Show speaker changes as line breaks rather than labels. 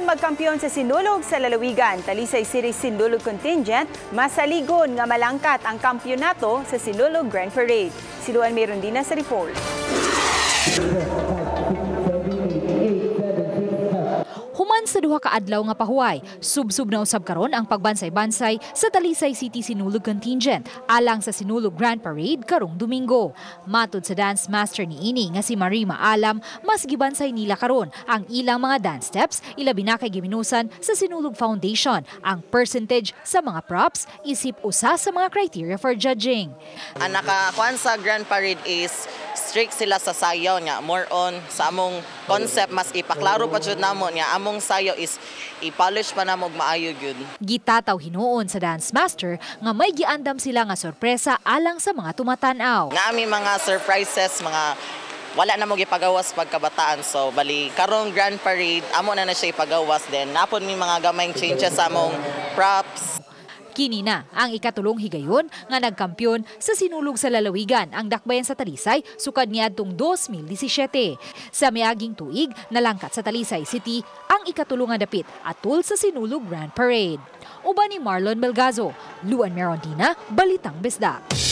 Human magkampiyon sa Sinulog sa lalawigan, Talisay City Sinulog Contingent, masaligon nga malangkat ang kampyonato sa Sinulog Grand Parade. Si Luan Merondina sa report.
Human sa duha ka adlaw nga pahuway, subsub na usab karon ang pagbansay-bansay sa Talisay City Sinulog Contingent alang sa Sinulog Grand Parade karong Domingo. Matud sa dance master ni ini nga si Marie Maalam, mas gibansay nila karon ang ilang mga dance steps, ilabi na kay giminusan sa Sinulog Foundation ang percentage sa mga props isip usa sa mga criteria for judging.
Ang nakakuan sa Grand Parade is strict sila sa sayaw nga more on sa among concept, mas ipaklaro pa jud namo nga among sayaw is i-polish pa namo og maayo gyud.
Gitataw hinuon sa dance master nga may giandam sila nga sorpresa alang sa mga tumatan-aw.
Nga ami mga surprises, mga wala na mo gipagawas pagkabataan, so bali karong Grand Parade amo na na siya ipagawas, then napon mi mga gamayng changes sa among props.
Kini na ang ikatulong higayon nga nagkampiyon sa Sinulog sa lalawigan ang dakbayan sa Talisay sukad niadtong 2017. Sa miaging tuig, nalangkat sa Talisay City ang ikatulong nga dapit atul sa Sinulog Grand Parade. Uban ni Marlon Melgazo, Luan Merondina, Balitang Bisdak.